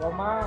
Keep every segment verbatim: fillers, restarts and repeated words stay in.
Roma.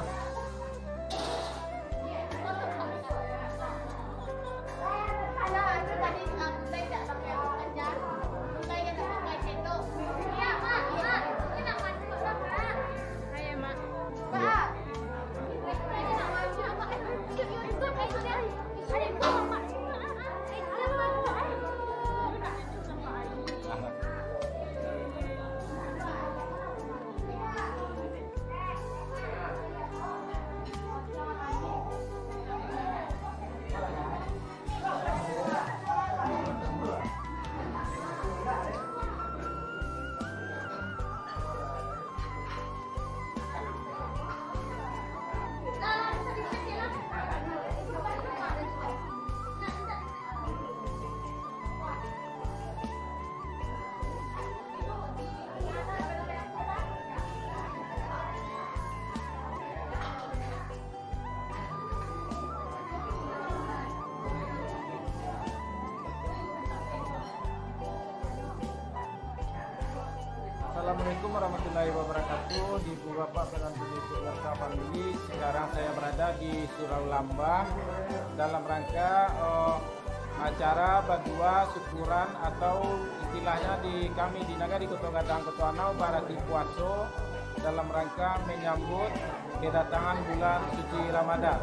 Assalamualaikum warahmatullahi wabarakatuh. Ibu bapak salam sejahtera family. Sekarang saya berada di Surau Lambang dalam rangka, eh, acara badua syukuran atau istilahnya di kami di Nagari Koto Gadang, Koto Anau, barati puaso dalam rangka menyambut kedatangan bulan suci Ramadan.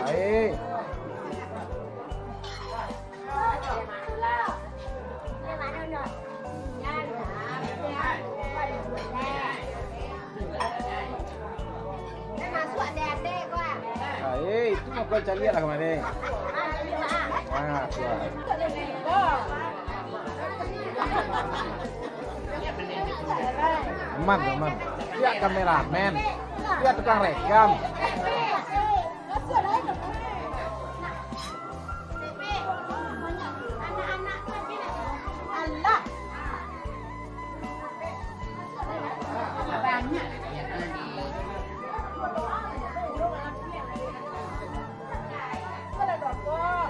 Baik. Ah, eh, itu mah kau caliak lah kemarin. Ah, tuan. Aman, aman. Pihak kameramen, pihak tukang rekam.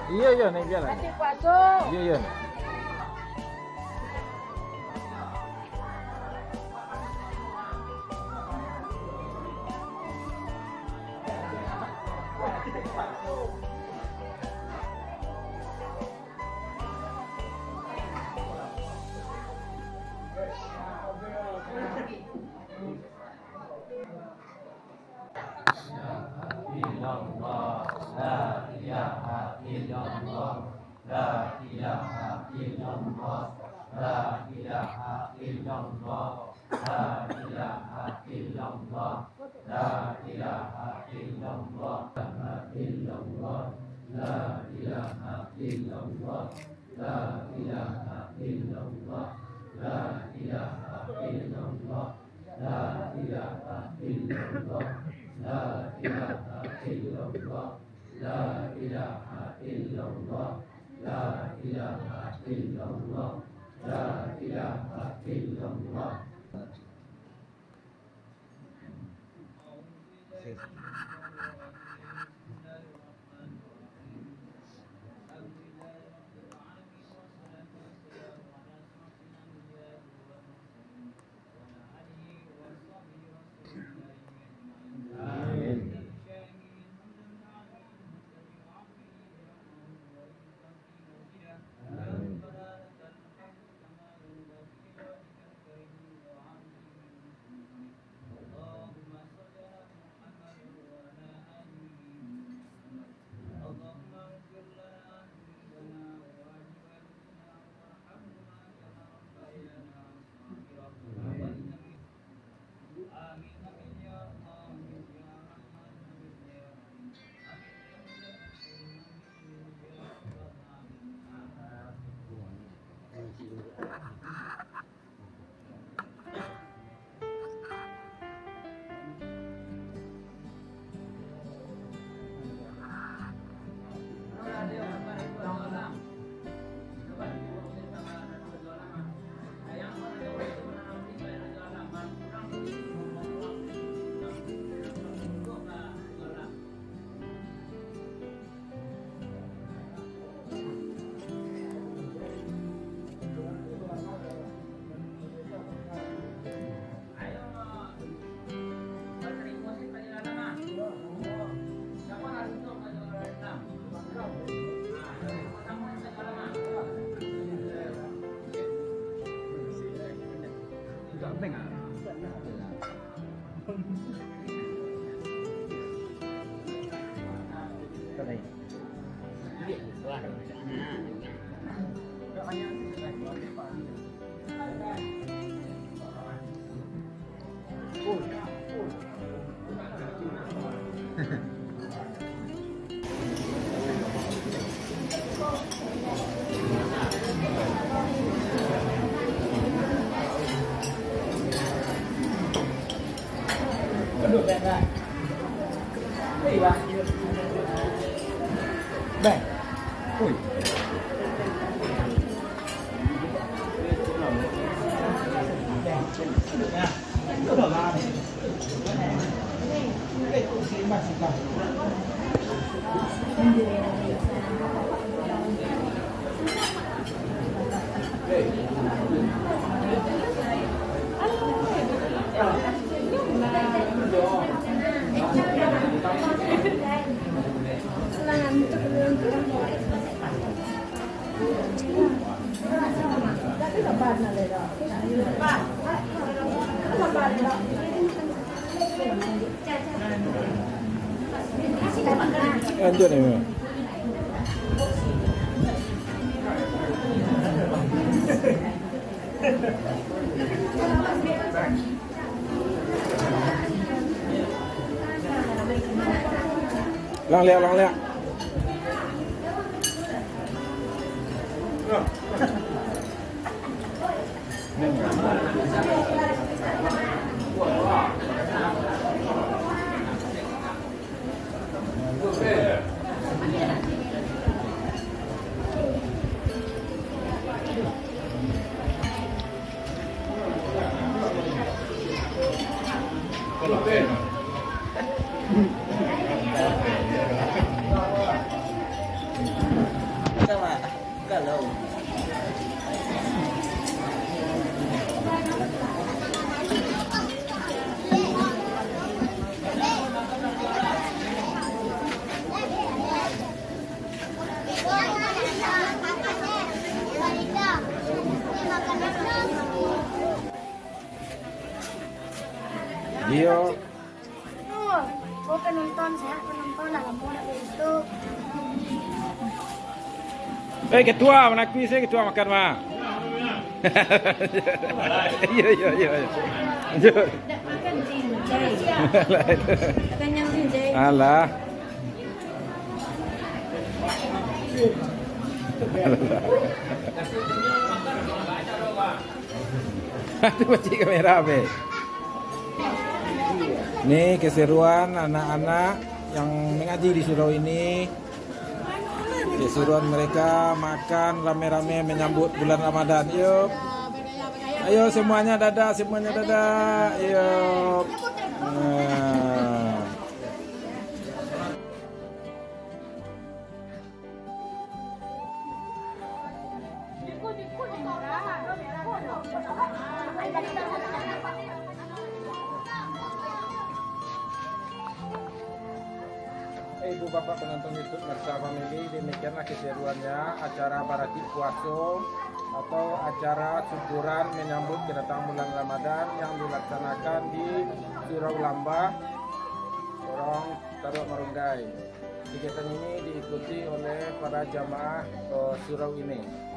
Iyo, iyo, Nek, bialah. Iyo, iyo, Nek. Illallah, la ilaha illallah, la ilaha illallah, la ilaha illallah, la ilaha illallah, la ilaha illallah, la ilaha illallah, la ilaha illallah, la ilaha illallah, la ilaha illallah, la ilaha illallah, la ilaha illallah, la ilaha illallah, la ilaha illallah, la ilaha illallah. Lanjut ni. Lang liak, lang liak. Iyo. Oh, oh, penonton, sehat penonton, lah lamo nak itu. Eh, ketua, manakui se ketua makan mah. Iyo, iyo, iyo, iyo. Lanjut. Dak makan, Jin, Jai. Kenyang, Jin, Jai. Alah. Tu pacik kamera, be. Ni keseruan anak-anak yang mengaji di surau ini. Keseruan mereka makan rame-rame menyambut bulan Ramadan. Yuk. Ayo semuanya dadah, semuanya dadah. Yuk. Nah. Ibu bapak penonton YouTube Mersa Family, demikianlah keseruannya acara baratik puaso atau acara syukuran menyambut kedatangan bulan Ramadan yang dilaksanakan di Surau Lambah, Lorong Tadok Marunggai. Kegiatan ini diikuti oleh para jamaah, eh, surau ini.